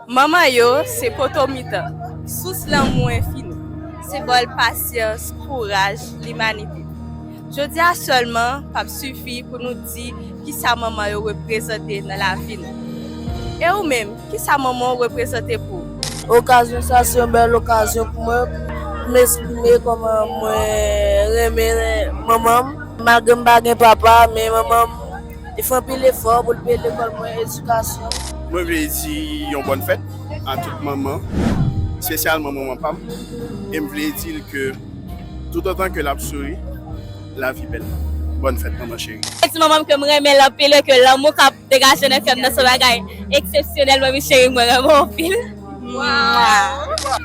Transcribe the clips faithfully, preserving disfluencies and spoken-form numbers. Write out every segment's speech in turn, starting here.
Manman yo se poto mitan, sous lanmou enfini, senbòl pasyans, kouraj, limanite. Jodi a sèlman p ap sifi pou nou di kisa manman yo reprezante nan lavi nou. E ou menm, kisa manman w reprezante pou ou? Okazyon sa se yon bèl okazyon pou mwen, pou m eksprime kòman mwen renmen manman m. Malgre m pa gen papa, men manman m, li fè anpil efò pou l peye lekòl mwen, edikasyon. Mwen vle di yon bòn fèt a tout manman, espesyalman manman pa m. E m vle di l ke tout otan ke l ap souri, lavi bèl. Bòn fèt, manman cheri. Mwen di manman m ke m renmen l anpil e ke lanmou k ap degaje nan kè m nan se yon bagay eksepsyonèl, manmi cheri, mwen renmen w anpil.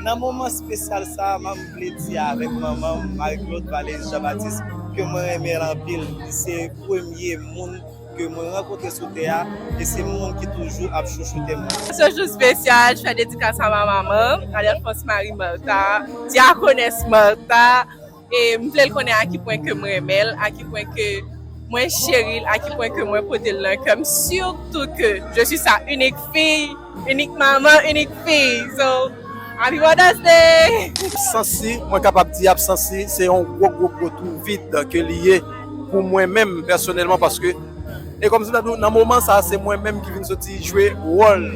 Nan moman espesyal sa a, m vle di avèk manman m, Marie Claude Valery Jean Baptiste, ke mwen renmen l anpil. Li se premye moun ke mwen rankontre sou tè a, e se moun ki toujou ap chouchoute mwen. Ce jour spécial, je fais dédicace à ma maman, Alphonse Marie Martha, Diaconesse Martha, e m vle l konnen a ki pwen ke m renmen l, a ki pwen ke mwen cheri l, a ki pwen ke mwen pote l nan kè m, surtout que je suis sa unique fille, unique maman, unique fille. So, happy Mother's Day! Absans li, mwen kapab di absans li, se yon gwo, gwo, gwo twou vid ke li ye pou mwen menm pèsonèlman, paske, e kòmsi m ta di w, nan moman sa, se mwen menm ki vin soti jwe wòl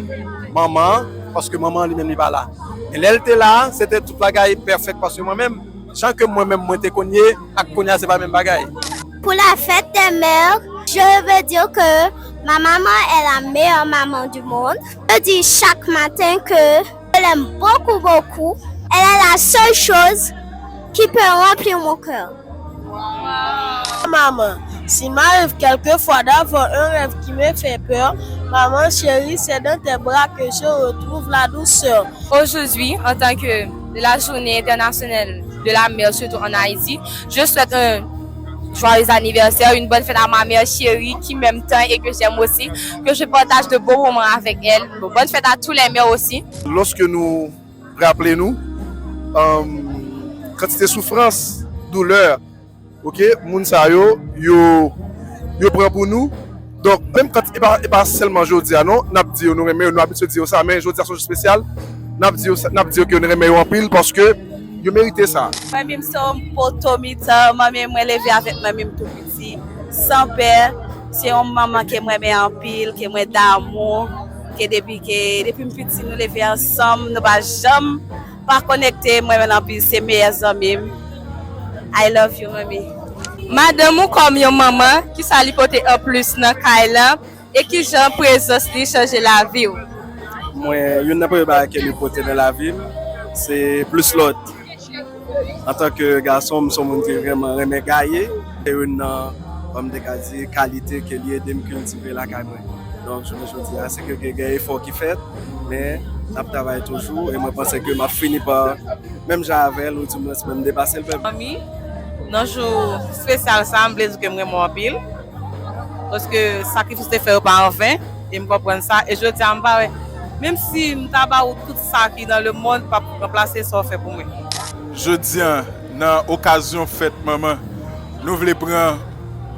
manman an, paske manman an li menm li pa la. E lè l te la, se te tout bagay pèfèk, paske mwen menm, jan ke mwen menm mwen te konn ye, ak kounye a se pa menm bagay. Pour la fête des mères, je veux dire que ma maman est la meilleure maman du monde. Je dis chaque matin que je l'aime beaucoup, beaucoup. Elle est la seule chose qui peut remplir mon cœur. Maman, s'il m'arrive quelquefois d'avoir un rêve qui me fait peur, maman chérie, c'est dans tes bras que je retrouve la douceur. Aujourd'hui, en tant que la journée internationale de la mère, surtout en Haïti, je souhaite un joyeux anniversaire, une bonne fête à ma mère chérie qui m'aime tant et que j'aime aussi, que je partage de beaux moments avec elle. Bonne fête à tous les mères aussi. Lòske nou raple nou, um, kantite soufrans, doulè, oke, moun sa yo, yo, yo pran pou nou. Donk, menm kan, e pa, e pa sèlman jodi a, non, n ap di yo nou renmen yo, nou abitye di yo sa, men jodi a se yon jou espesyal, n ap di yo sa, n ap di yo ke nou renmen yo anpil, paske yo merite sa. Manmi m se yon poto mitan, manmi m mwen leve avèk manmi m tou piti, san pè, se yon manman ke mwen renmen anpil, ke mwen damou, ke depi, ke depi m piti nou leve ansanm, nou pa janm pa konekte, mwen renmen l anpil, se meyè zanmi m. I love you, manmi. Madanm ou kòm yon manman, kisa li pote anplis nan kay lan e kijan prezans li chanje lavi w? Mwen, youn nan premye bagay ke li pote nan lavi m, se plis lòd. Antanke gason, m se yon moun ki vrèman renmen gaye. Se youn nan, kòm m te ka di, kalite ke li ede m kiltive lakay mwen. Donk, jounen jodi a, se ke gen, gen efò ki fèt, men n ap travay toujou e mwen panse ke m ap fini pa, menm jan avè l, ou di mwens menm depase l. Manmi, nan jou espesyal sa, m vle di ke m renmen w anpil. Paske sakrifis te fè yo pa anven, e m konprann sa. E jodi a, m pa wè, menm si m ta ba ou tout sa ki nan lemonn, p ap ranplase sa w fè pou mwen. Jodi a, nan okazyon fèt manman, nou vle pran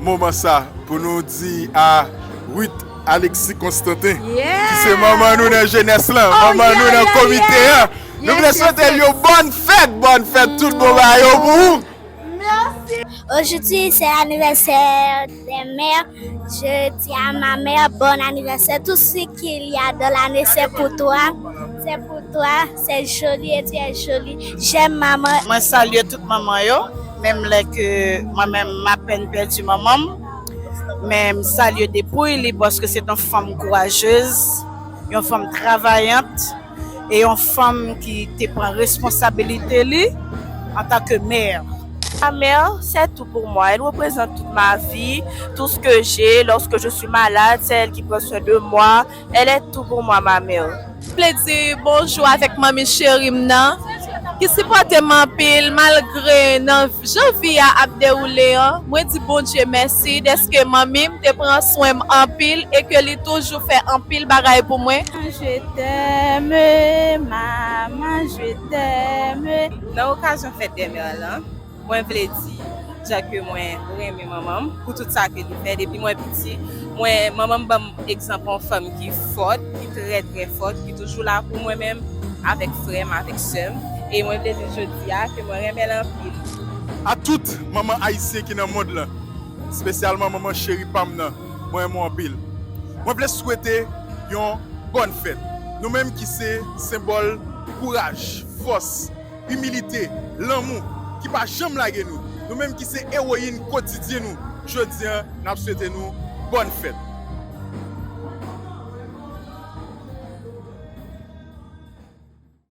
moman sa pou nou di a Ruth Alexis Constantin, ki se manman nou nan jenès lan, manman nou nan komite an. Nou vle swete l yon bòn fèt, bòn fèt, tout bon bagay yo pou ou. Merci. Aujourd'hui, c'est l'anniversaire des mères. Je dis à ma mère, bon anniversaire. Tout ce qu'il y a dans l'année, c'est pour toi. C'est pour toi. C'est joli et tu es jolie. J'aime maman. Mwen salye tout manman yo, menm lè ke mwen menm m apèn pèdi manman m. Men m salye depouy li paske se yon fanm kourajez, yon fanm travayant e yon fanm ki te pran responsabilite li antanke mè. Ma mère, c'est tout pour moi. Elle représente toute ma vie, tout ce que j'ai. Lorsque je suis malade, c'est elle qui prend soin de moi. Elle est tout pour moi, ma mère. M vle di bonjou avèk manmi cheri m nan, ki sipòte m anpil malgre nan jan vi a ap dewoule an. Mwen di Bondye mèsi dèske manmi m te pran swen m anpil e ke li toujou fè anpil bagay pou mwen. Je t'aime, maman, je t'aime. Nan okazyon fèt dè mè lan, mwen vle di Jan ke mwen renmen manman m pou tout sa ke li fè depi mwen piti. Mwen, manman m ban m egzanp yon fanm ki fòt, ki trè, trè fòt, ki toujou la pou mwen menm avèk frè m, avèk sè m. E mwen vle di jodi a ke mwen renmen l anpil. A tout manman ayisyen ki nan mond lan, espesyalman manman cheri pa m nan, mwen renmen w anpil. Mwen vle swete yon bòn fèt. Nou menm ki se senbòl kouraj, fòs, imilite, lanmou, ki pa janm lage nou. Nou menm ki se ewoyin kotidyen nou, jodi a, n ap swete nou bòn fèt.